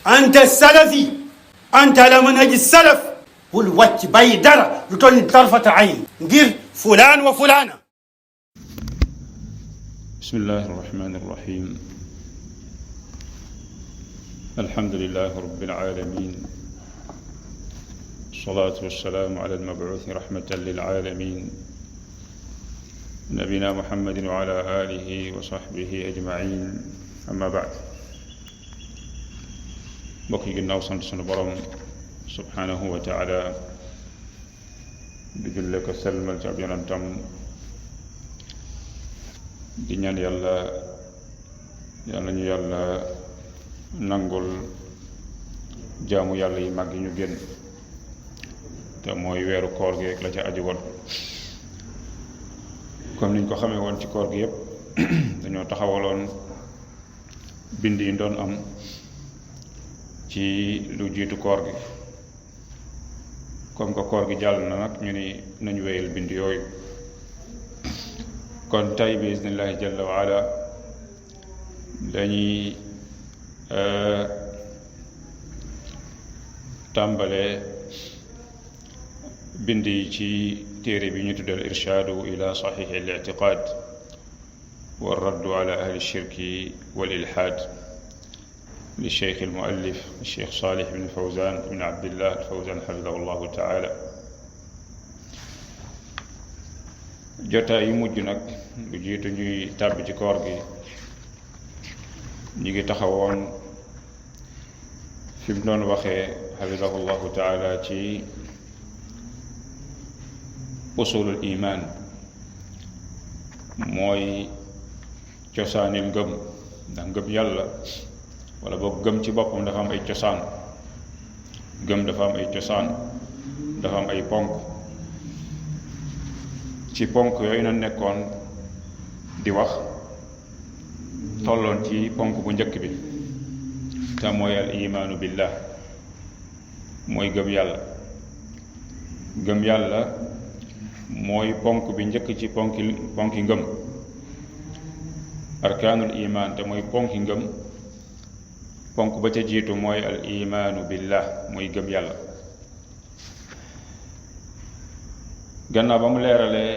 أنت السلفي، أنت على منهج السلف. bul wàcc bàyyi dara lu toll ni tarfata ayn ngir fulaan wa fulaana. bismillahi irrahmani irrahim. alhamdulilahi rabbil alamin. wasalaatu wasalaamu ala almabuuthi rahmatan lil alamin. nabina muhammadin wa ala alihi wa sahbihi ajmain. amma baad. mbokk yi ginnaaw sant sunu borom subhanahu wa taala di julle ko selmal ci ab yonentam di ñaan yàlla ñu yàlla nangul jaamu yàlla yi mag yi ñu génn te mooy weeru koor gi rek la ca aju woon. comme niñ ko xamee woon ci koor gi yépp dañoo taxawaloon bind yi doon am ci lu jiitu koor gi. comme que koor gi jàll na nag ñu ni nañu wéyal bind yooyu. kon tey bi isnillahi jalla wa ala dañuy tàmbale bind yi ci téere bi ñu tuddal irshaadu ila saxiixi al ictiqaad wa raddu ala ahli shirki wal ilhaad li cheikh al muallif cheikh Saalih ibn Fawzaan ibn Abdillah al Fawzaan xafidahu llahu taala. jotaay yu mujj nag lu jiitu ñuy tàbbi ci koor gi ñu ngi taxawoon fi mu doon waxee xafidahu llahu taala ci usulul iman, mooy cosaanil ngëm. ndax ngëm yàlla wala boog gëm ci boppam dafa am ay cosaan. gëm dafa am ay cosaan, dafa am ay ponk. ci ponk yooyu na nekkoon di wax tolloon ci ponk bu njëkk bi te mooy al imaanu billah, mooy gëm yàlla. gëm yàlla mooy ponk bi njëkk ci ponki ngëm. arkaanul imaan te mooy ponki ngëm. ponk ba ca jiitu mooy al imaanu billah, mooy gëm yàlla. gannaaw ba mu leeralee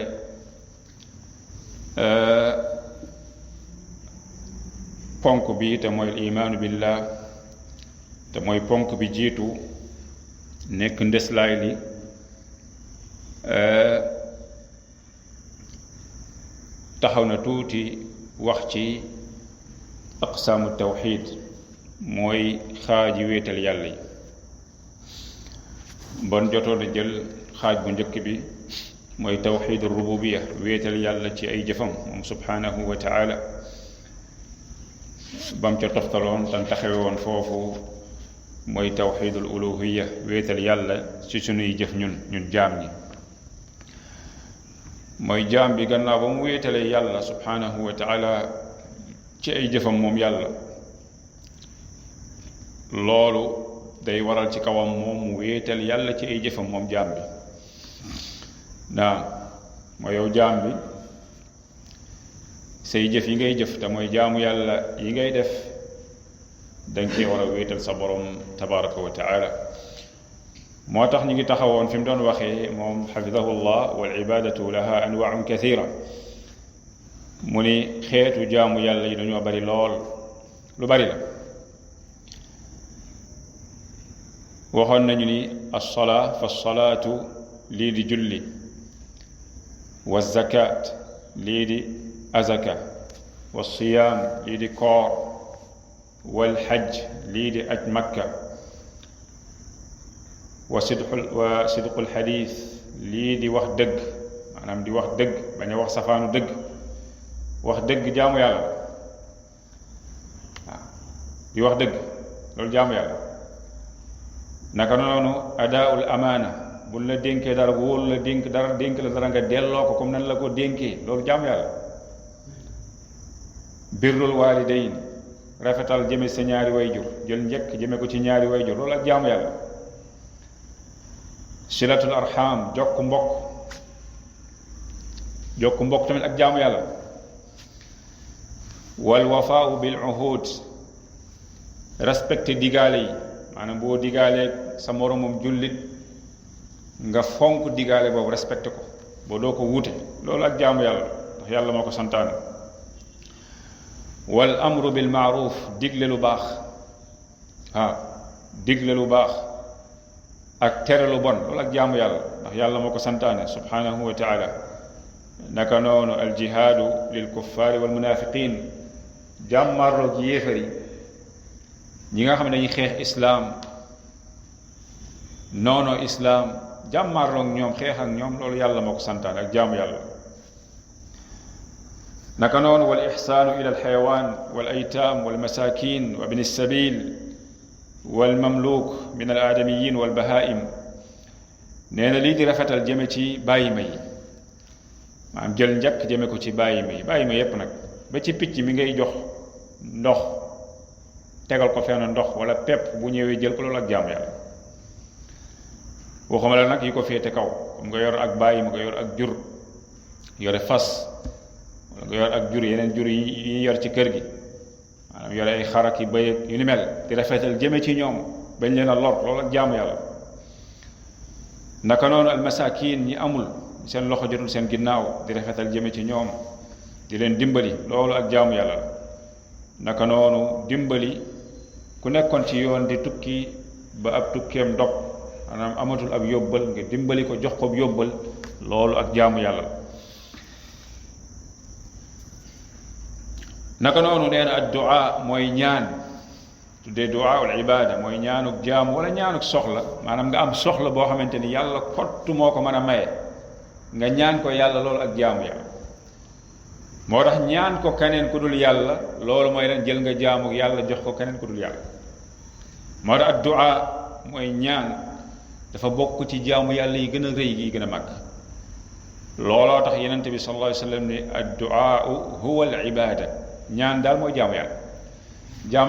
ponk bi te mooy al imaanu billah te mooy ponk bi jiitu nekk ndeslaay li taxaw na tuuti wax ci aqsaamu tawxiid, mooy xaaji wéetal yàlla yi. bon jotoon a jël xaaj bu njëkk bi mooy tawxiid rububiya, wéetal yàlla ci ay jëfam moom subhanahu wa taala. bam ca toftaloon tan taxawe woon foofu mooy tawxiidul uluhiya, wéetal yàlla ci sunuy jëf ñun jaam ñi. mooy jaam bi gannaaw ba mu wéetalee yàlla subhanahu wa taala ci ay jëfam moom yàlla, loolu day waral ci kawam moom mu wéetal yàlla ci ay jëfam moom jaam bi. naam mooy yow jaam bi say jëf yi ngay jëf te mooy jaamu yàlla yi ngay def danga cee war a wéetal sa borom tabaraka wa taala. moo tax ñu ngi taxawoon fi mu doon waxee moom xafidahu llah wal ibadatu laha anwaaun kathira. mu ni xeetu jaamu yàlla yi dañoo bari lool, lu bari la. waxoon nañu ni alsolaa fa salaatu lii di julli, wa zakat lii di azaka, wa siyaam lii di koor, wal xaj lii di aj makka, wa sidqul xadiis lii di wax dëgg, maanaam di wax dëgg bañ a wax safaanu dëgg. wax dëgg jaamu yàlla waaw di wax dëgg loolu jaamu yàlla. naka noonu adaaul amaana, buñ la dénkee dara bu wóolu la dénk la dara nga delloo ko comme nan la ko dénkee, loolu jaamu yàlla. birrul waalidayn, rafetal jëme sa ñaari wayjur, jël njëkk jëme ko ci ñaari wayjur, loolu ak jaamu yàlla. silatul arham, jokk mbokk tamit ak jaamu yàlla. wal wafaau bil uhud, respecté digaale yi maanaam boo digaalee sa moromum jullit nga fonk digaale boobu respecté ko boo doo ko wuute loolu ak jaamu yàlla ndax yàlla moo ko santaane wal amru bil maaruf digle lu baax digle lu baax ak tere lu bon loolu ak jaamu yàlla ndax yàlla moo ko santaane subhanahu wa taala naka noonu al jihaadu lil kuffaari wal munafiqin jàmmarloog yéefar yi ñi nga xam ne dañuy xeex islaam noono islaam jàmmarloog ñoom xeex ak ñoom loolu yàlla moo ko santaane ak jaamu yàlla naka noonu wal ixsaanu ila alxayawaan wal aytaam wal masaakin wa bni sabil wal mamluuk min al aadamiyin wal bahaim nee na lii di rafetal jëme ci bàyyi ma yi maanaam jël njëkk jëme ko ci bàyyi ma yépp nag ba ci picc mi ngay jox ndox tegal ko fenn ndox wala pepp bu ñëwee jël ko loolu ak jaamu yàlla waxuma la nag yi ko féete kaw comme nga yor ak bàyyi ma nga yor ak jur yore fas wala nga yor ak jur yeneen jur yi yor ci kër gi maanaam yore ay xarak yi bëy yu ni mel di rafetal jëme ci ñoom bañ leen a lor loolu ak jaamu yàlla naka noonu al masakin ñi amul seen loxo jotul seen ginnaaw di rafetal jëme ci ñoom di leen dimbali loolu ak jaamu yàlla la naka noonu dimbali ku nekkoon ci yoon di tukki ba ab tukkeem dog maanaam amatul ab yóbbal nga dimbali ko jox ko yóbbal loolu ak jaamu yàlla la naka noonu nee na addu'a mooy ñaan tuddee du'a wal ibada mooy ñaanuk jaamu wala ñaanuk soxla maanaam nga am soxla boo xamante ni yàlla kottu moo ko mën a maye nga ñaan ko yàlla loolu ak jaamu yàlla moo tax ñaan ko keneen ku dul yàlla loolu mooy leen jël nga jaamu yàlla jox ko keneen ku dul yàlla moo tax addu'a mooy ñaan dafa bokk ci jaamu yàlla yi gën a rëy yi gën a mag looloo tax yenente bi sallallahu alayhi wa sallam ne addu'a huwa al ibada ñaan daal mooy jaamu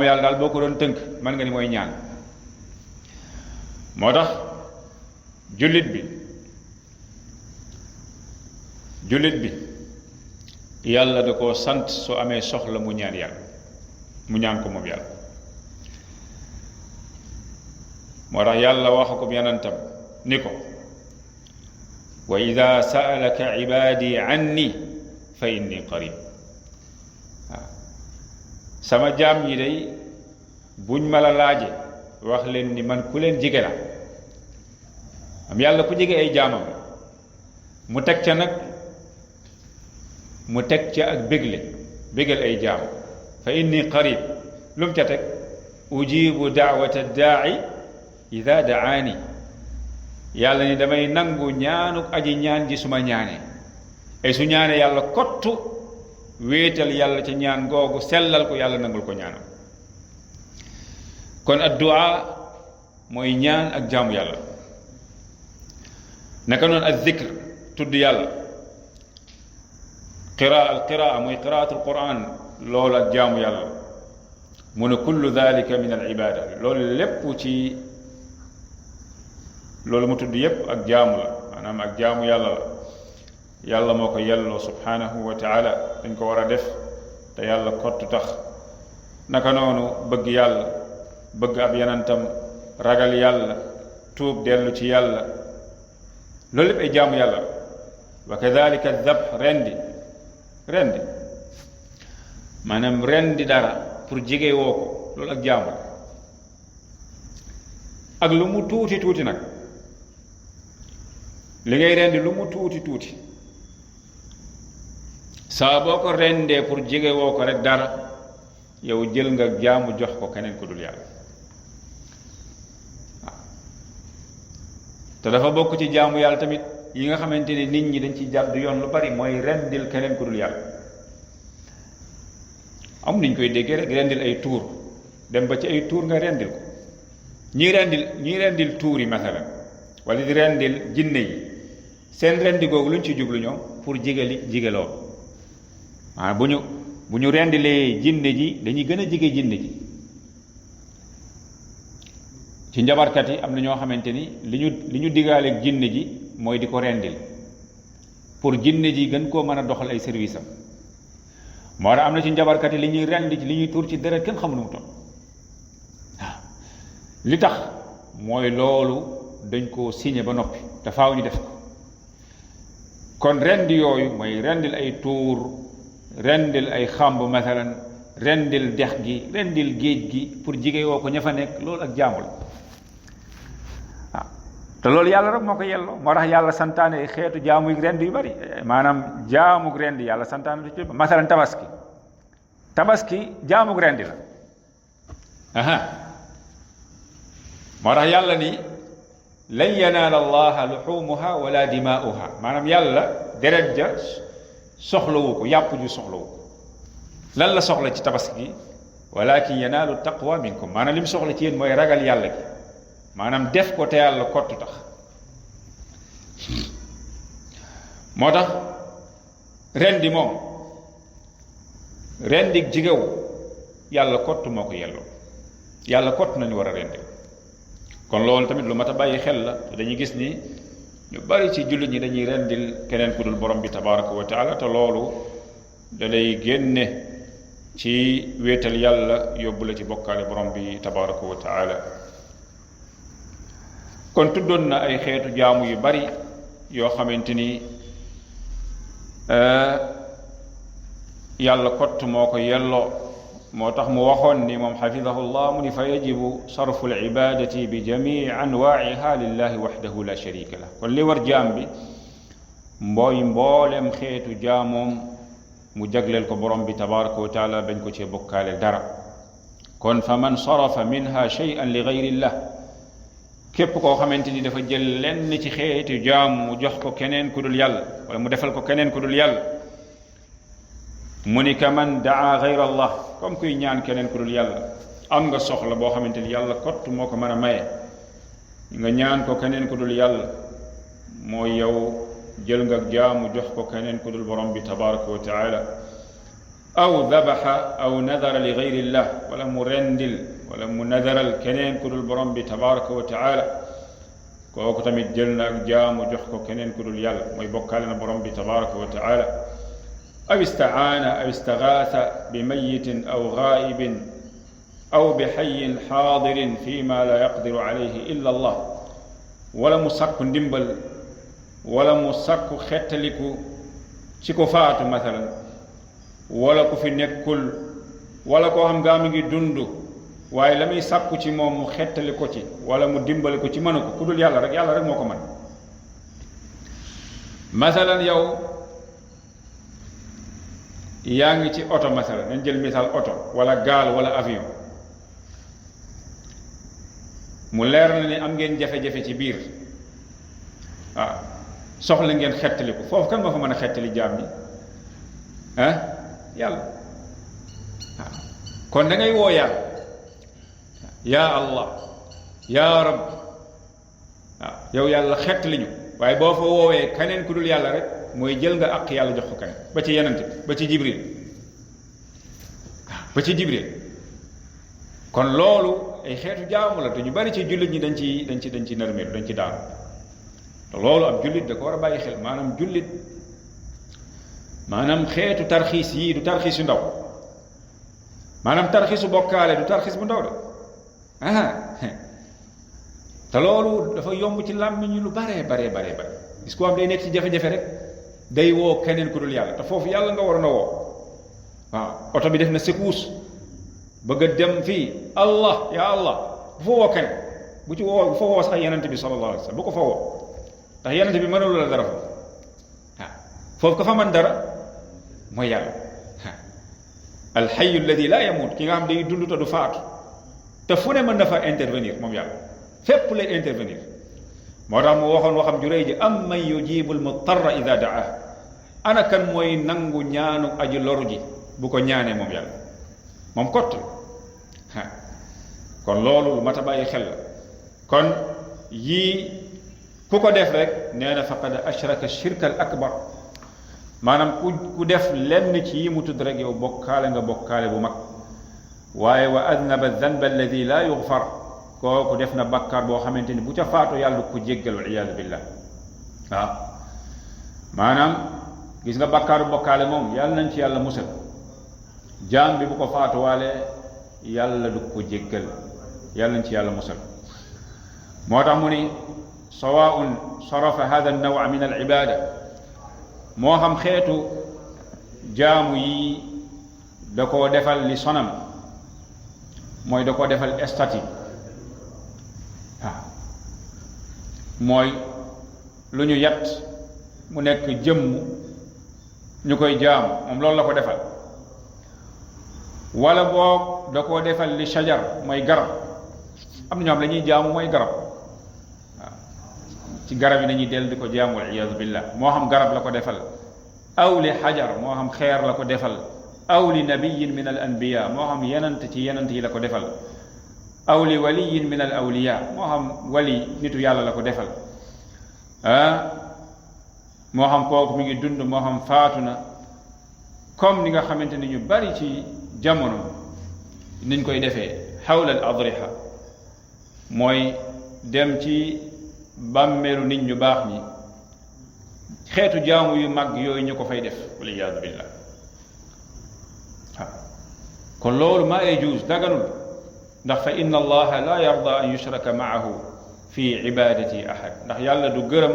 yàlla daal boo ko doon tënk mën nga ni mooy ñaan moo tax jullit bi yàlla da koo sant soo amee soxla mu ñaan yàlla mu ñaan ko moom yàlla moo tax yàlla wax ko yonentam ni ko wa ida saalaka ibadi anni fa inni qarib sama jaam ñi day buñ ma la laaje wax leen ni man ku leen jige la am yàlla ku jige ay jaamam mu teg ca ak bégal ay jaam fa inni qarib lu mu ca teg ujibu daawata daai ida daani yàlla ni damay nangu ñaanuk aji ñaan ji suma ñaanee ay su ñaanee yàlla kottu wéetal yàlla ca ñaan googu sellal ko yàlla nangul ko ñaanam kon addu'a mooy ñaan ak jaamu yàlla naka noonu ak zikr tudd yàlla qiraa mooy qiraatul quran loolu ak jaamu yàlla mu ne kullu dalika min al ibada loolu lépp ci loolu mu tudd yépp ak jaamu la maanaam ak jaamu yàlla la yàlla moo ko yelloo subhanahu wa taala dañ ko war a def te yàlla kottu tax naka noonu bëgg yàlla bëgg ab yenantam ragal yàlla tuub dellu ci yàlla loolu lépp ay jaamu yàlla wa kadalika dab rendi maanaam rendi dara pour jege woo ko loolu ak jaamu la ak lu mu tuuti tuuti nag li ngay rendi lu mu tuuti tuuti saa boo ko rendee pour jege woo ko rek dara yow jël nga jaamu jox ko keneen ku dul yàlla te dafa bokk ci jaamu yàlla tamit yi nga xamante ne nit ñi dañ ci jàdd yoon lu bari mooy rendil keneen ku dul yàlla am niñ koy déggee rek rendil ay tuur dem ba ci ay tuur nga rendil ko ñii rendil tuur yi masalan wala di rendil jinne yi seen rendi googu lu ñu ci jublu ñoom pour jigeloo bu ñu rendilee jinne ji dañuy gën a jige jinne ji ci njabarkat yi am na ñoo xamante ni li ñu digaaleeg jinne ji mooy di ko rendil pour jinne ji gën koo mën a doxal ay service am moo tax am na ci njabarkat yi li ñuy rendi li ñuy tuur ci deret kenn xamu nu mu toll li tax mooy loolu dañ koo signé ba noppi te faaw ñu def ko kon rendi yooyu mooy rendil ay tuur rendil ay xamb mathalan rendil dex gi rendil géej gi pour jige woo ko ña fa nekk loolu ak jaamu la waaw te loolu yàlla rek moo ko yelloo moo tax yàlla santaane xeetu jaamu rend yu bari maanaam jaamug rendi yàlla santaane lu ci mathalan tabaski jaamug rendi la moo tax yàlla ni lan yanaala allaha luxumuha wala dimaa'uha maanaam yàlla deret ja soxlawu ko yàpp ju soxlawu ko lan la soxla ci tabaski walakin yanaalu taqwa minkum maanaam li mu soxla ci yéen mooy ragal yàlla gi maanaam def ko te yàlla kottu tax moo tax rendi moom rendi jigew yàlla kottu moo ko yelloo yàlla kott nañu war a rendi kon loolu tamit lu mat a bàyyi xel la te dañuy gis ni ñu bari ci jullit ñi dañuy rendil keneen ku dul borom bi tabaraka wa taala te loolu da lay génne ci wéetal yàlla yóbbu la ci bokkaale borom bi tabaraka wa taala kon tuddoon na ay xeetu jaamu yu bari yoo xamante ni yàlla kott moo ko yelloo moo tax mu waxoon ni moom xafidahu llah mu ni fa yajibu sarfu alibadati bi jamii anwaiha lillahi waxdahu la sharika lah kon li war jaam bi mboolem xeetu jaamoom mu jagleel ko borom bi tabaraka wa taala bañ ko cee bokkaale dara kon fa man sarafa minha shay'an li gayrillah képp koo xamante ni dafa jël lenn ci xeetu jaam mu jox ko keneen ku dul yàlla wala mu defal ko keneen ku dul yàlla mu ni ka man daa gayra allah comme kuy ñaan keneen ku dul yàlla am nga soxla boo xamante ni yàlla kott moo ko mën a maye nga ñaan ko keneen ku dul yàlla mooy yow jël nga jaamu jox ko keneen ku dul borom bi tabaraka wa taala aw dabaxa aw nadara li gayrillah wala mu rendil wala mu nadaral keneen ku dul borom bi tabaraka wa taala kooku tamit jël na ak jaamu jox ko keneen ku dul yàlla mooy bokkaale na borom bi tabaraka wa taala aw istacaana aw istagaasa bi mayitin aw gaayibin aw bi xayin xaadirin fi ma la yaqdiru alayhi illa allah wala mu sàkku ndimbal wala mu sàkku xettaliku ci ko faatu mathalan wala ku fi nekkul wala koo xam ngaa mi ngi dund waaye la muy sàkku ci moom mu xettali ko ci wala mu dimbali ko ci mënu ko ku dul yàlla rek moo ko mën mathalan yow yaa ngi ci oto mathalan nañ jël misaal oto wala gaal wala avion mu leer na ni am ngeen jafe-jafe ci biir waaw soxla ngeen xettali ko foofu kan moo fa mën a xettali jaam ñi yàlla waaw kon da ngay woo yàlla yaa allah yaa rab waaw yow yàlla xettali ñu waaye boo fa woowee keneen ku dul yàlla rek mooy jël nga àq yàlla jox ko keneen ba ci yenante ba ci jibril waaw ba ci jibril kon loolu ay xeetu jaamu la te ñu bari ci jullit ñi dañ ci nërmeelu dañ ci daanu te loolu ab jullit da ko war a bàyyi xel maanaam jullit maanaam xeetu tarxiis yii du tarxiis yu ndaw maanaam tarxiisu bokkaale du tarxiis bu ndaw de te loolu dafa yomb ci làmmiñ ñu lu bare gis ko am day nekk ci jafe-jafe rek day woo keneen ku dul yàlla te foofu yàlla nga waroon a woo waaw oto bi def na secousse bëgg a dem fii allah ya allah bu fa woo keneen bu fa woo sax yenente bi sallallahu alayhi wa sallam bu ko fa woo ndax yenente bi mënulu la dara foofu foofu ko fa mën dara mooy yàlla alxayu alladi la yamut ki nga xam day dund te du faatu te fu ne mën na fa intervenir moom yàlla fépp lay intervenir moo tax mu waxoon waxam ju rëy ji am man yujibu almutarra ida daa ana kan mooy nangu ñaanu aji loru ji bu ko ñaanee moom yàlla moom kott la kon loolu lu mat a bàyyi xel la kon yii ku ko def rek nee na faqad ashraka shirka al akbar maanaam ku def lenn ci yi mu tudd rek yow bokkaale nga bokkaale bu mag waaye wa adnaba danba alladi la yughfar kooku def na bakkaar boo xamante ni bu ca faatu yàlla du ko jéggal wal iyaadu billah waaw maanaam gis nga bakkaaru bokkaale moom yàlla nañ ci yàlla musal jaam bi bu ko faatuwaale yàlla du ko jéggal yàlla nañ ci yàlla musal moo tax mu ni sawaun sarafa hada an-naw' min al-ibada moo xam xeetu jaamu yi da koo defal li sonam mooy da koo defal statue waaw mooy lu ñu yat mu nekk jëmm ñu koy jaamu moom loolu la ko defal wala boog da koo defal li shajar mooy garab am na ñoo xam la ñuy jaamu mooy garab waaw ci garab yi nañuy dellu di ko jaamu wal iyaadu billah moo xam garab la ko defal aw li xajar moo xam xeer la ko defal aw li nabiyin min al anbiya moo xam yenant ci yenant yi la ko defal aw li waliyin min al awliya moo xam wali nitu yàlla la ko defal moo xam kooku mi ngi dund moo xam faatu na comme ni nga xamante ni ñu bari ci jamono niñ koy defee xawla al adriha mooy dem ci bàmmeelu nit ñu baax ñi xeetu jaamu yu mag yooyu ñu ko fay def wal iyaadu billah kon loolu maa yajuuz daganul ndax fa inna allaha la yarda an yushraka maahu fi ibadati ahad ndax yàlla du gërëm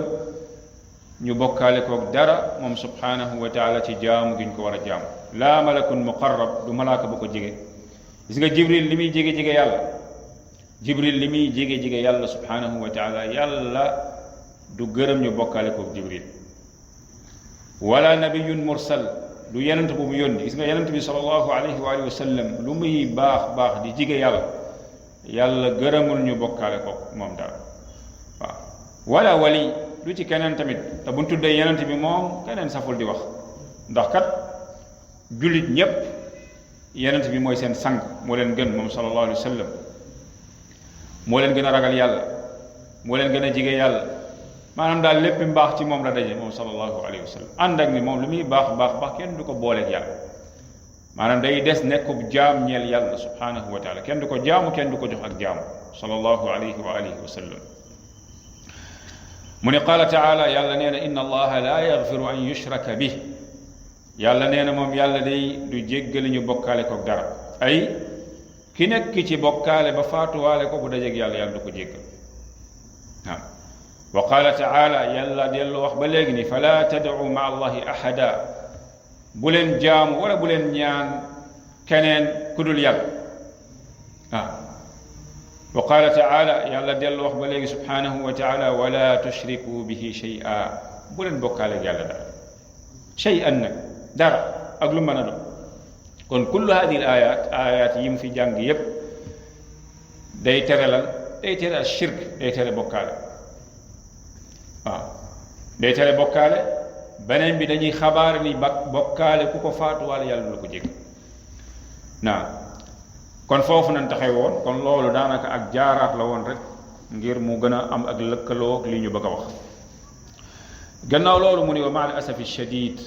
ñu bokkaale koog dara moom subhanahu wa taala ci jaamu gi ñu ko war a jaamu laa malakun muqarrab du malaaka bu ko jege gis nga jibril li muy jege-jege yàlla jibril li muy jege-jege yàlla subhanahu wa taala yàlla du gërëm ñu bokkaale koog jibril wala nabiyun mursal du yenent bu mu yónni gis nga yenent bi sallallahu alayhi wa alihi wa sallam lu muy baax baax di jige yàlla yàlla gërëmul ñu bokkaale koog moom dara waaw wala wali du ci keneen tamit te buñ tuddee yenent bi moom keneen saful di wax ndax kat jullit ñépp yenent bi mooy seen sang moo leen gën moom sallallahu alayhi wa sallam moo leen gën a ragal yàlla moo leen gën a jige yàlla maanaam daal lépp mbaax ci moom la daje moom sallallahu alayhi wa sallam ànd ak ni moom lu muy baax baax baax kenn du ko booleeg yàlla maanaam day des nekkub jaam ñeel yàlla subhanahu wa taala kenn du ko jaamu kenn du ko jox ak jaamu sallallahu alayhi wa alihi wa sallam mu ne qaala taala yàlla nee na inna allaha la yaghfiru an yushraka bih yàlla nee na moom yàlla day du jéggale ñu bokkaale ko dara ay ki nekk ci bokkaale ba faatuwaale ko bu dajeeg yàlla yàlla du ko jéggal waaw wa qaala taala yàlla dellu wax ba léegi ni fala tad'u ma allahi ahada bu leen jaamu wala bu leen ñaan keneen ku dul yàlla waaw wa qaala taala yàlla dellu wax ba léegi subhanahu wa taala wala tushriku bihi shay'a bu leen bokkaale yàlla dara shay'an nag dara ak lu mën a doon kon kullu hadihi al ayat yi mu fi jàng yépp day tere lan day tere al shirk day tere bokkaale waaw day tere bokkaale beneen bi dañuy xabaar ni bokkaale ku ko faatuwaale yàlla du ko jégg naa kon foofu nañ taxee woon kon loolu daanaka ak jaaraat la woon rek ngir mu gën a am ak lëkkaloo li ñu bëgg a wax gannaaw loolu mu ni wa ma al asafi shadid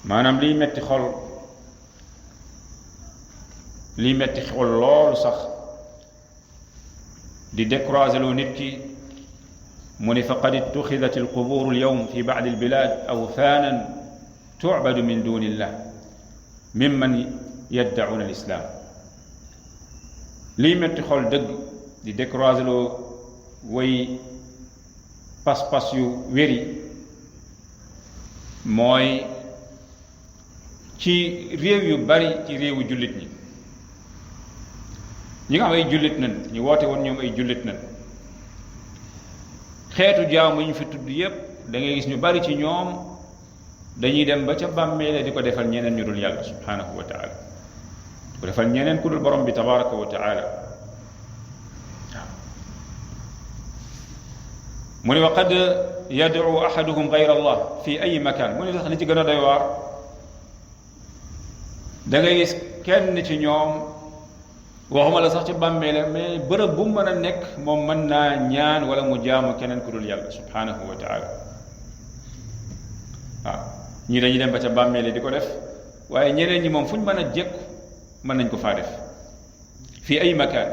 maanaam liy metti xol loolu sax di décourager loo nit ki mu ni faqad ittuxidat alqubur alyawm fi ba'd albilad awthanan tu'badu min duni illah mimman yad'una alislam liy metti xol dëgg di décourager loo way pas-pas yu wéri mooy ci réew yu bari ci réewu jullit ñi nga xam ay jullit nañ ñu woote woon ñoom ay jullit nañ xeetu jaamu yi ñu fi tudd yépp da ngay gis ñu bari ci ñoom dañuy dem ba ca bàmmeele di ko defal ñeneen ñu dul yàlla subhanahu wa taala di ko defal ñeneen ku dul borom bi tabaraka wa taala mu ne wa qad yad'u ahaduhum ghayra allah fi ay makan mu ne sax li ci gën a doy waar da ngay gis kenn ci ñoom waxuma la sax ci bàmmeele mais bërëb bu mën a nekk moom mën naa ñaan wala mu jaamu keneen ku dul yàlla subhanahu wa taala waaw ñii dañuy dem ba ca bàmmeele di ko def waaye ñeneen ñi moom fu ñu mën a jekku mën nañ ko faa def fii ay makaan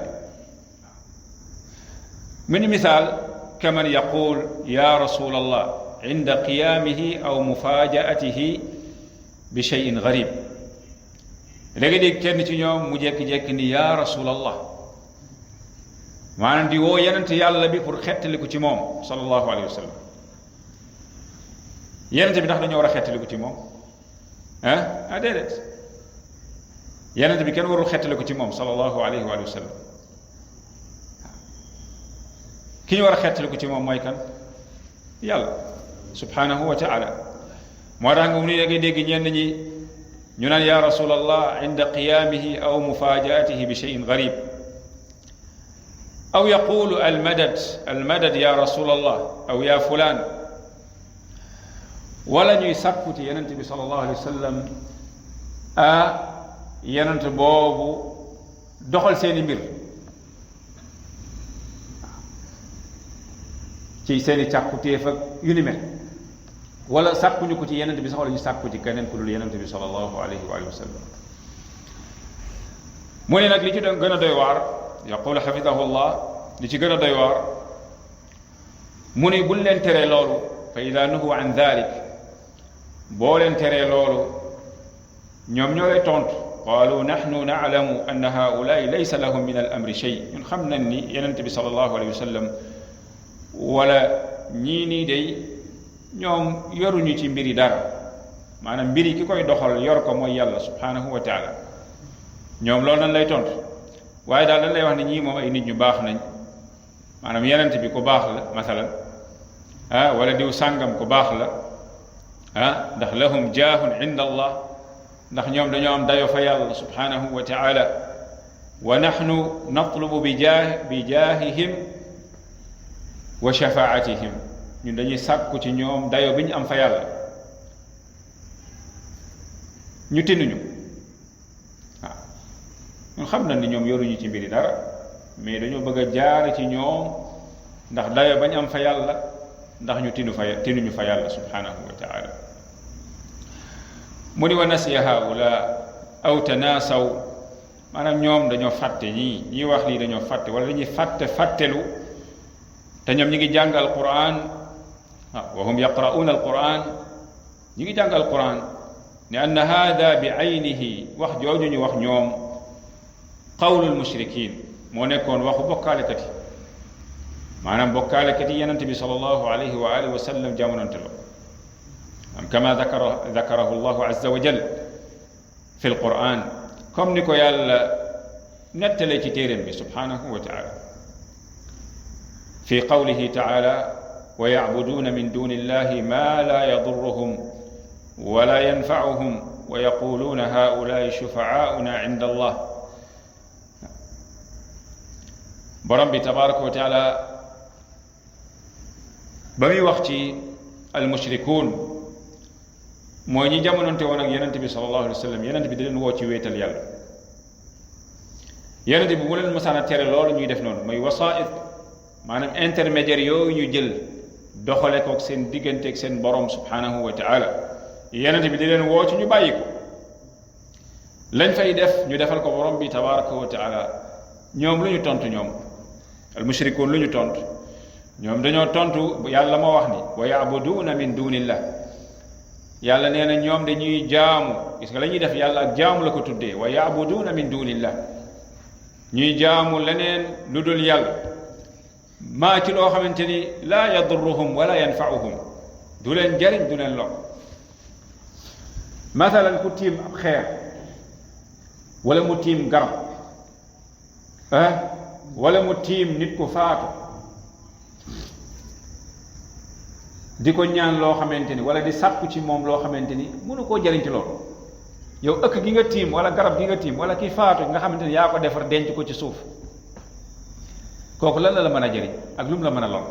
min misaal kaman yaqul ya rasul allah inda qiyaamihi aw mufajaatihi bi cheyin garib léegi dégg kenn ci ñoom mu jekki-jekki ni yaa rasulallah maanaam di woo yenent yàlla bi pour xettaliku ci moom sallallahu alayhi wa sallam yenent bi ndax dañoo war a xettaliku ci moom déedéet yenent bi kenn warul xettaliku ci moom sallallahu alayhi wa sallam ki ñu war a xettaliku ci moom mooy kan yàlla subhanahu wa taala moo tax nga mu ni da ngay dégg ñenn ñi ñu naan ya rasulallah inda qiyaamihi aw mufajaatihi bi cheyin garib aw yaqulu almadad ya rasulallah aw ya fulaan wala ñuy sàkku ci yenent bi sallallahu alayhi wa sallam yenent boobu doxal seeni mbir ci seeni càkkutéef ak yu ni mel wala sàkkuñu ko ci yenent bi sax wala ñu sàkku ci keneen ku dul yenent bi sallallahu alayhi wa sallam mu ne nag li ci doon gën a doy waar yaqulu xafidahullah li ci gën a doy waar mu ne buñ leen teree loolu fa ida nuhu an dalik boo leen teree loolu ñoom ñoo lay tontu qaalu nahnu na'lamu anna haulaai laysa lahum min al amri shay ñun xam nañ ni yenent bi sallallahu alayhi wa sallam wala ñii nii day ñoom yoruñu ci mbiri dara maanaam mbiri ki koy doxal yor ko mooy yàlla subhanahu wa taala ñoom loolu nañ lay tontu waaye daal dañ lay wax ne ñii moom ay nit ñu baax nañ maanaam yenent bi ku baax la masalan wala diw sàngam ku baax la ndax lahum jaahun inda allah ndax ñoom dañoo am dayo fa yàlla subhanahu wa taala wa nahnu natlubu bi jaahihim wa shafaatihim ñun dañuy sàkku ci ñoom dayo bi ñu am fa yàlla ñu tinnuñu waaw ñun xam na ni ñoom yoruñu ci mbiri dara mais dañoo bëgg a jaar ci ñoom ndax dayo bañ am fa yàlla ndax ñu tinnuñu fa yàlla subhanahu wa taala mu ni wa nasiya haula aw tanaasaw maanaam ñoom dañoo fàtte ñii wax lii dañoo fàtte wala dañuy fàttelu te ñoom ñi ngi jàng alquran wa hum yaqra'una alquran ñi ngi jàng alquran ne anna hada bi aynihi wax jooju ñu wax ñoom qawlul mushrikin moo nekkoon waxu bokkaalekat yi maanaam bokkaalekat yi yenente bi sallallahu alayhi wa alihi wa sallam jamonante lo kama dakarahu llahu azza wa jal fi alquran comme ni ko yàlla nettalee ci téeréem bi subhanahu wa taala fi qawlihi taala wa yacbuduuna min duni illahi ma la yadurruhum wala yanfacuhum wa yaquluuna haulaai shufacaauna cinda allah borom bi tabaraka wa taala ba muy wax ci almushrikuun mooy ñi jamononte woon ak yenente bi sallallahu alayhi wa sallam yenente bi di leen woo ci wéetal yàlla yenente bi bu leen mësaan a tere loolu ñuy def noonu mooy wasaait maanaam intermédiaire yooyu ñu jël doxale kook seen diggante ak seen borom subhanahu wa taala yenente bi di leen woo ci ñu bàyyi ko lañ fay def ñu defal ko borom bi tabaraka wa taala ñoom lu ñu tontu ñoom almushrikuun lu ñu tontu ñoom dañoo tontu yàlla moo wax ni wa yaabuduuna min dunillah yàlla nee na ñoom dañuy jaamu gis nga la ñuy def yàlla ak jaamu la ko tuddee wa yaabuduuna min dunillah ñuy jaamu leneen lu dul yàlla maa ci loo xamante ni laa yadurruhum wala yanfauhum du leen jariñ du leen lor mathalan ku tiim ab xeer wala mu tiim garab wala mu tiim nit ku faatu di ko ñaan loo xamante ni wala di sàkku ci moom loo xamante ni mënu koo jariñ ci loolu yow ëkk gi nga tiim wala garab gi nga tiim wala kii faatu nga xamante ni yaa ko defar denc ko ci suuf kooku lan la mën a jëriñ ak lu mu la mën a lor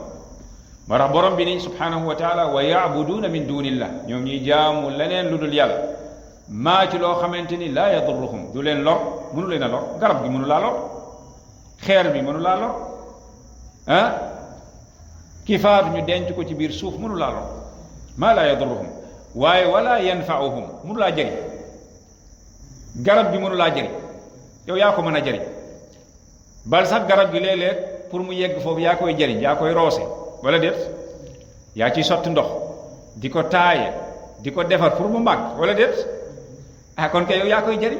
moo tax borom bi ni subhanahu wa taala wa yaabuduuna min dunillah ñoom ñuy jaamu leneen lu dul yàlla maa ci loo xamante ni laa yadurruhum du leen lor mënu leen a lor garab gi mënu laa lor xeer bi mënu laa lor ki faatu ñu denc ko ci biir suuf mënu laa lor maa laa yadurruhum waaye wala yanfauhum mënu laa jëriñ garab gi mënu laa jëriñ yow yaa ko mën a jëriñ bal sax garab gi léeg-léeg pour mu yegg foofu yaa koy jëriñ yaa koy roose wala déet yaa ciy sotti ndox di ko taaye di ko defar pour mu màgg wala déet kon kay yow yaa koy jëriñ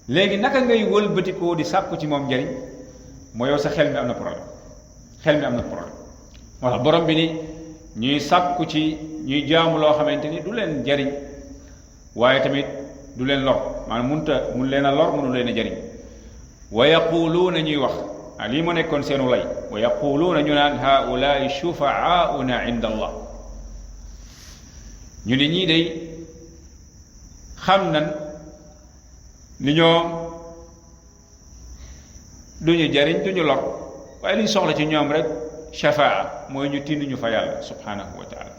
léegi naka ngay wëlbatikoo di sàkku ci moom njariñ mooy yow sa xel mi am na problème xel mi am na problème moo tax borom bi ni ñuy sàkku ci ñuy jaamu loo xamante ni du leen jariñ waaye tamit du leen lor maanaam mun leen a lor mënu leen a jariñ wa yaquluuna ñuy wax lii mu nekkoon seenu lay wa yaquluuna ñu naan haulaai shufaauna inda allah ñu ne ñii day xam nan li ñoom duñu jariñ duñu lor waaye li ñu soxla ci ñoom rek shafaa mooy ñu tind ñu fa yàlla subhanahu wa taala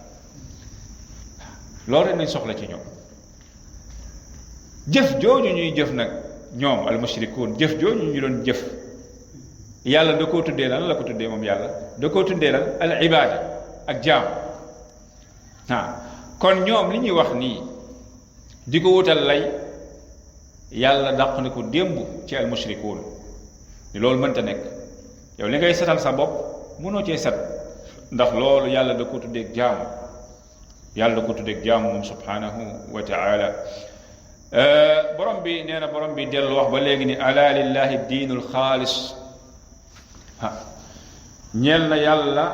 loolu rek nañ soxla ci ñoom jëf jooju ñuy jëf nag ñoom almushrikuun jëf jooju ñu doon jëf yàlla da koo tuddee lan la ko tuddee moom yàlla da koo tuddee lan al ibaada ak jaam kon ñoom li ñuy wax nii di ko wutal lay yàlla dàq na ko démb ci al mushrikuun ni loolu mënta nekk yow li ngay setal sa bopp mënoo cee set ndax loolu yàlla da ko tuddeeg jaamu yàlla da ko tuddeeg jaamu moom subhanahu wa taala borom bi nee na borom bi dellu wax ba léegi ni ala lillahi diinul xaalis ñeel na yàlla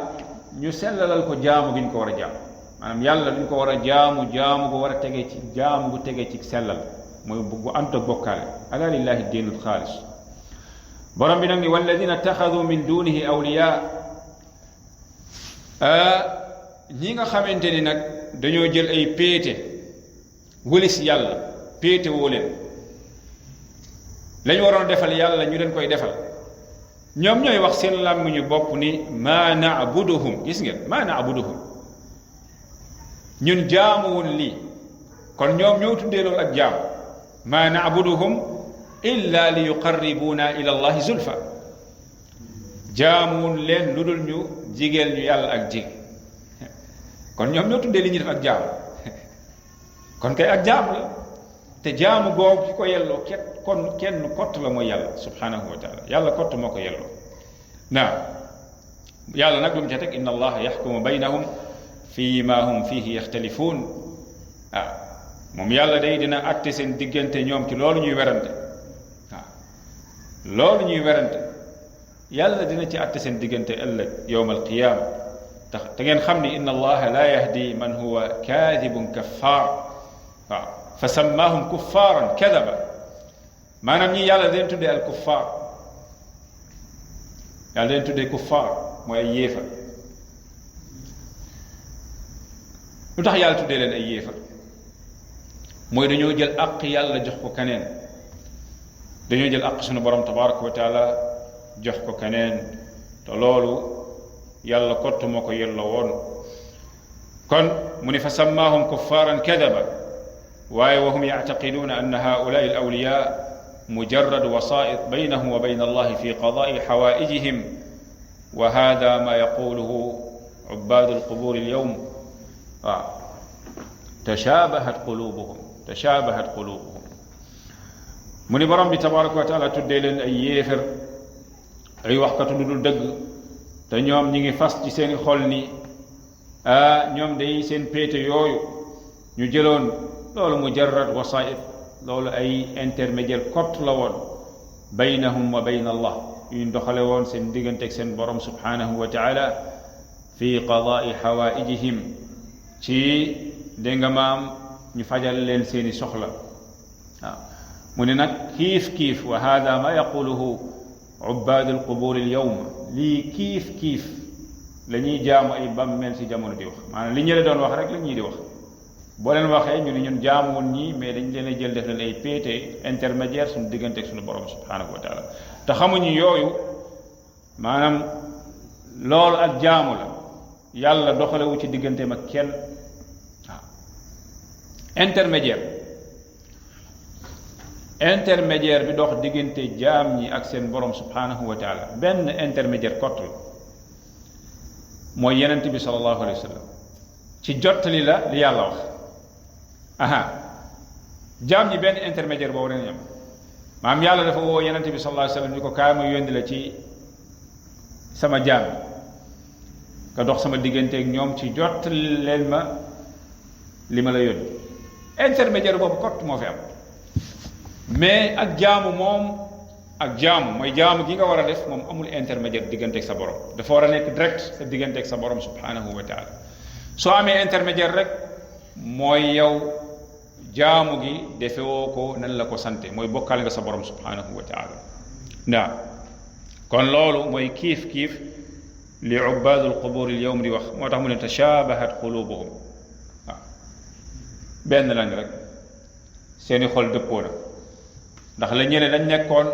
ñu sellalal ko jaamu gi ñu ko war a jaamu maanaam yàlla duñ ko war a jaamu jaamu gu war a tege ci jaamu gu tege ci sellal mooy bu ànd ak bokkaale ala lillahi diinul xaalis borom bi nag ni walladina taxadu min dunihi awliya ñi nga xamante ni nag dañoo jël ay péete wëlis yàlla péete woo leen lañu waroon defal yàlla ñu leen koy defal ñoom ñooy wax seen làmmiñu bopp ni maa naabuduhum gis ngeen maa naabuduhum ñun jaamuwun lii kon ñoom ñoo tuddee loolu ak jaam maa naabuduhum illa li yuqarribuuna ila allahi zulfa jaamuwun leen lu dul ñu jigeel ñu yàlla ak jig kon ñoom ñoo tuddee li ñuy def ak jaam kon kay ak jaam la te jaamu googu ki ko yelloo kon kenn kott la mooy yàlla subhanahu wa taala yàlla kott moo ko yelloo yàlla nag lu mu ca teg inna allaha yaxkumu baynahum fi ma hum fihi yaxtalifuun moom yàlla day dina atte seen diggante ñoom ci loolu ñuy werante loolu ñuy werante yàlla dina ci atte seen diggante ëllëg yowm alqiyaama tax te ngeen xam ni inna allaha la yahdi man huwa kaadibun kaffaar fa sammaahum kuffaaran kadaba maanaam ñi yàlla daleen tuddee al kuffaar yàlla daleen tuddee kuffaar mooy ay yéefar lu tax yàlla tuddee leen ay yéefar mooy dañoo jël àq yàlla jox ko keneen dañoo jël àq sunu borom tabaraka wa taala jox ko keneen te loolu yàlla kott moo ko yelloo woon kon mu ne fa sammaahum kuffaaran kadaba waaye wa hum yactaqiduuna anna haulaai al awliya mujarrad wasaa'it baynahum wa bayna allahi fi qadaai xawaaijihim wa hada ma yaquluhu ubbaadu alqubur alyawm tashabahat qulubuhum mu ni borom bi tabaraka wa taala tuddee leen ay yéefar ay waxkatu lu dul dëgg te ñoom ñi ngi fas ci seeni xol ni ñoom day seen péete yooyu ñu jëloon loolu mujarrad wasaa'it loolu ay intermédiaire kott la woon baynahum wa bayna allah yuñ doxale woon seen diggante ak seen borom subhanahu wa taala fi qadaai xawaaijihim ci dégg nga maam ñu fajal leen seeni soxla mu ne nag kiif wa hada ma yaquluhu ubbaad alqubur alyawm lii kiif la ñuy jaamu ay bàmmeel si jamono di wax maanaam li ñële doon wax rek la ñuy di wax boo leen waxee ñu ne ñun jaamuwun ñii mais dañ leen a jël def leen ay péete intermédiaire suñu diggante ak suñu borom subhanahu wa taala te xamuñu yooyu maanaam loolu ak jaamu la yàlla doxalewu ci digganteem ak kenn intermédiaire bi dox diggante jaam ñi ak seen borom subhanahu wa taala benn intermédiaire kott la mooy yenent bi sallallahu alayhi wa sallam ci jottali la li yàlla wax jaam ñi benn intermédiaire boobu leen am maam yàlla dafa woo yenent bi sallallahu alayhi wa sallam ni ko kaay ma yónni la ci sama jaam nga dox sama diggante ak ñoom ci jottali leen ma li ma la yónni intermédiaire boobu kott moo fi am mais ak jaamu moom ak jaamu mooy jaamu gi nga war a def moom amul intermédiaire digganteeg sa borom dafa war a nekk direct sa digganteeg sa borom subhanahu wa taala soo amee intermédiaire rek mooy yow jaamu gi defewoo ko nan la ko sante mooy bokkaale nga sa borom subhanahu wa taala ndaa kon loolu mooy kiif li ubbaadul qubur al yawm di wax moo tax mu ne tashabahat qulubuhum waaw benn lañ rek seeni xol dëppoo na ndax la ñene dañ nekkoon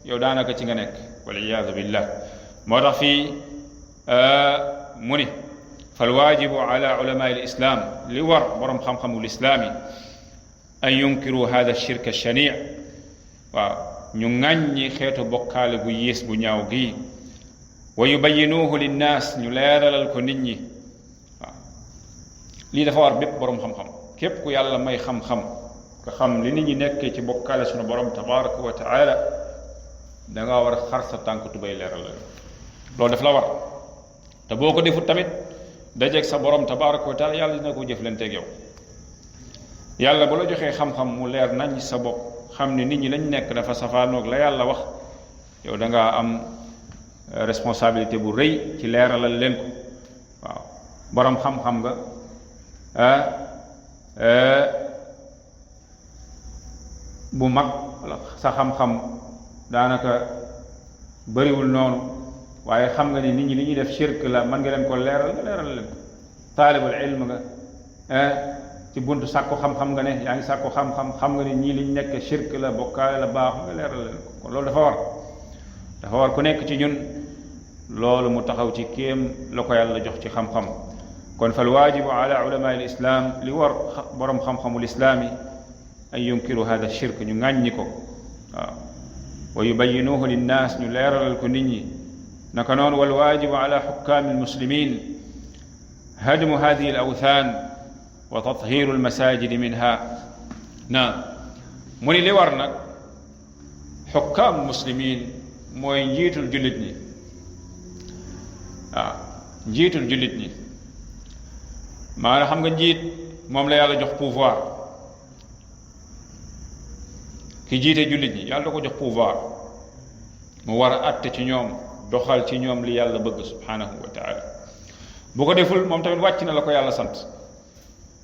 yow daanaka ci nga nekk wal iyaadu billah moo tax fii mu ni falwaajibu ala ulama al islam li war borom xam-xamu lislaami an yunkiru hada shirk shanii waaw ñu ŋàññi xeetu bokkaale gu yées bu ñaaw gi wa yubayinuuhu linnaas ñu leeralal ko nit ñi waaw lii dafa war bépp borom xam-xam képp ku yàlla may xam-xam nga xam li nit ñi nekkee ci bokkaale sunu borom tabaraka wa taala da nga war a xar sa tànk tubay leeralal loolu daf la war te boo ko defut tamit dajeeg sa borom tabaraka wa taala yàlla dina ko jëflanteeg yow yàlla bu la joxee xam-xam mu leer nañ sa bopp xam ne nit ñi lañ nekk dafa safaanoog la yàlla wax yow da ngaa am responsabilité bu rëy ci leeralal leen ko waaw borom xam-xam nga bu mag wala sa xam-xam daanaka bëriwul noonu waaye xam nga ni nit ñi li ñuy def shirk la mën nga leen ko leeral nga leeral leen ko taalibul ilm nga ci buntu sàkku xam-xam nga ne yaa ngi sàkku xam-xam xam nga ni ñii liñ nekk shirk la bokkaale la baax nga leeral leen ko kon loolu dafa war ku nekk ci ñun loolu mu taxaw ci kéem la ko yàlla jox ci xam-xam kon fal waajibu ala ulama al islam li war borom xam-xamul islaami an yunkiru hada shirk ñu ŋàññi ko waaw wa yubayinuhu linnaas ñu leeralal ko nit ñi naka noonu wal waajibu ala xukkaami almuslimin hadmu hadihi al awthan wa tathiru almasajidi minha naam mu ni li war nag xukkaam muslimin mooy njiitul jullit ñi waaw njiitul jullit ñi maanaam xam nga njiit moom la yàlla jox pouvoir ki jiite jullit ñi yàlla da ko jox pouvoir mu war a atte ci ñoom doxal ci ñoom li yàlla bëgg subhanahu wa taala bu ko deful moom tamit wàcc na la ko yàlla sant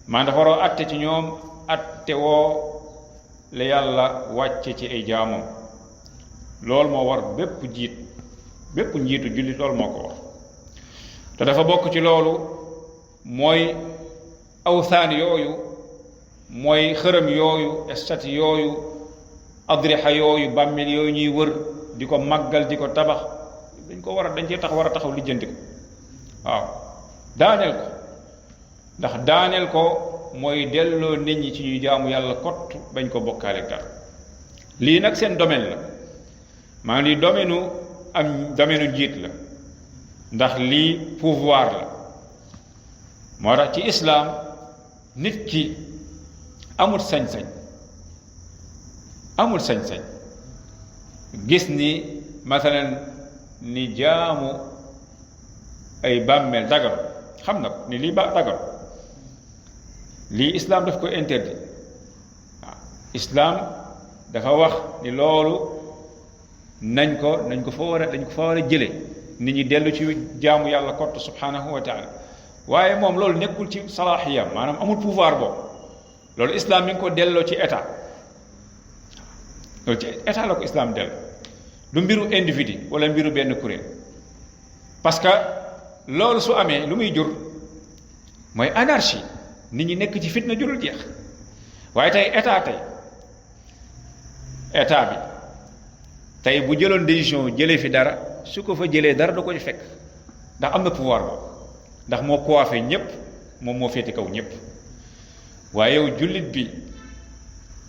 maanaam dafa war a atte ci ñoom atte woo la yàlla wàcce ci ay jaamam loolu moo war bépp njiitu jullit loolu moo ko war te dafa bokk ci loolu mooy awsaan yooyu mooy xërëm yooyu estati yooyu adrixa yooyu bàmmeel yooyu ñuy wër di ko màggal di ko tabax dañ cee war a taxaw lijjanti ko waaw daaneel ko ndax daaneel ko mooy delloo nit ñi ci ñuy jaamu yàlla kott bañ ko bokkaale dara lii nag seen domaine la maa ngi domaine njiit la ndax lii pouvoir la moo tax ci islaam nit ki amul sañ-sañ gis ni masalan ni jaamu ay bàmmeel dagal xam na ko ni lii ba dagal lii islaam daf ko interdit waaw islaam dafa wax ni loolu dañ ko fa war a jële nit ñi dellu ci jaamu yàlla kott subhanahu wa taala waaye moom loolu nekkul ci salaaxiya maanaam amul pouvoir boobu loolu islam mi ngi ko delloo ci état loolu ci état la ko islam dell du mbiru individu wala mbiru benn kuréel parce que loolu su amee lu muy jur mooy anarchie nit ñi nekk ci fitna jurul jeex waaye tey état bi tey bu jëloon décision jëlee fi dara su ko fa jëlee dara da ko ci fekk ndax am na pouvoir boobu ndax moo coiffé ñépp moom moo féete kaw ñépp waaye yow jullit bi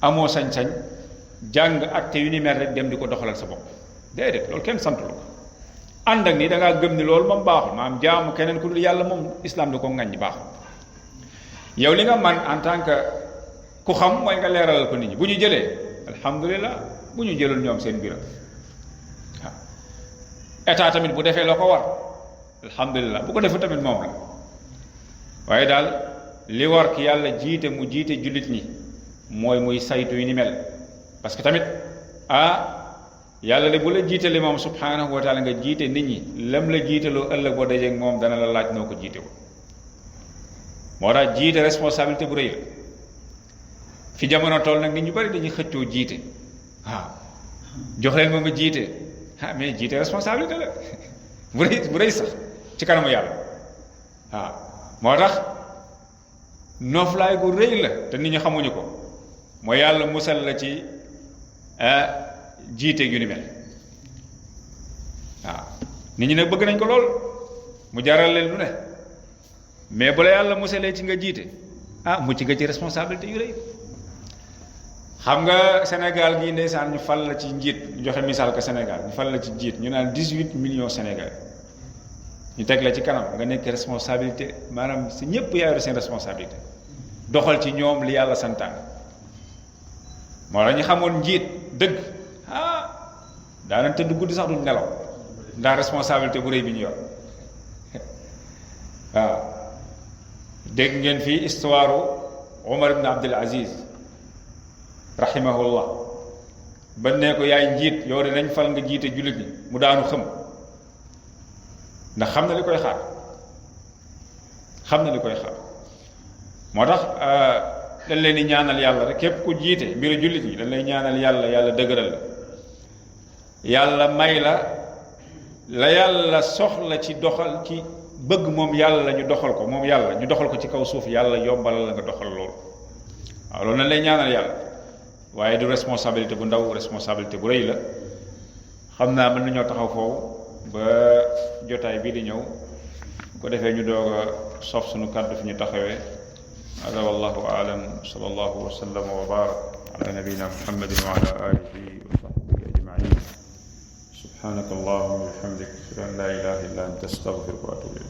amoo sañ-sañ jàng acte yu ni mel rek dem di ko doxalal sa bopp déedéet loolu kenn sant la ko ànd ak ni da ngaa gëm ni loolu moom baaxul maanaam jaamu keneen ku dul yàlla moom islam da ko ŋàññi baaxul yow li nga man en tant que ku xam mooy nga leeralal ko nit ñi bu ñu jëlee alhamdulilah bu ñu jëlul ñoom seen biram waaw état tamit bu defee la ko war alhamdulilah bu ko defu tamit moom la waaye daal li war ki yàlla jiite mu jiite jullit ñi mooy muy saytu yu ni mel parce que tamit yàlla de bu la jiitale moom subhanahu wa taala nga jiite nit ñi lam la jiitaloo ëllëg boo dajeeg moom dana la laaj noo ko jiite woon moo tax jiite responsabilité bu rëy la fi jamono toll nag nit ñu bari dañuy xëccoo jiite waaw jox leen ma jiite mais jiite responsabilité la bu rëy sax ci kanamu yàlla waaw moo tax nooflaay gu rëy la te nit ñi xamuñu ko mooy yàlla musal la ci jiite yu ni mel waaw nit ñi nag bëgg nañ ko lool mu jaral leen lu ne mais bu la yàlla musalee ci nga jiite mucc nga ci responsabilité yu rëy xam nga Sénégal gii ndeysaan ñu fal la ci njiit ñu joxe misaal ko Sénégal ñu fal la ci njiit ñu naan 18 millions Sénégal ñu teg la ci kanam nga nekk responsabilité maanaam si ñëpp yaaru seen responsabilité doxal ci ñoom li yàlla santaan moo la ñu xamoon njiit dëgg daanañ tëdd guddi sax duñ nelaw ndax responsabilité bu rëy bi ñu yor waaw dégg ngeen fii histoire Omar ibn Abdul Aziz rahimahullah ba ne ko yaay njiit yow de nañ fal nga jiite jullit ñi mu daanu xëm ndax xam na li koy xaar moo tax dañ leen di ñaanal yàlla rek képp ku jiite mbiru jullit ñi dañ lay ñaanal yàlla dëgëral la yàlla may la yàlla soxla ci doxal ci bëgg moom yàlla ñu doxal ko moom yàlla ñu doxal ko ci kaw suuf yàlla yombalal la nga doxal loolu waaw loolu nañ lay ñaanal yàlla waaye du responsabilité bu ndaw responsabilité bu rëy la xam naa mën nañoo taxaw foofu ba jotaay bii di ñëw ko defee ñu doog a sof suñu kàddu fi ñu taxawee hada wallahu aalam sallallahu wa sallam wa barak ala nabiyina muhammadin wa ala alihi wa sahbihi ajmain subhanaka allahumma wa bihamdik ashhadu an la ilaha illa anta astaghfiruka wa atubu ilayk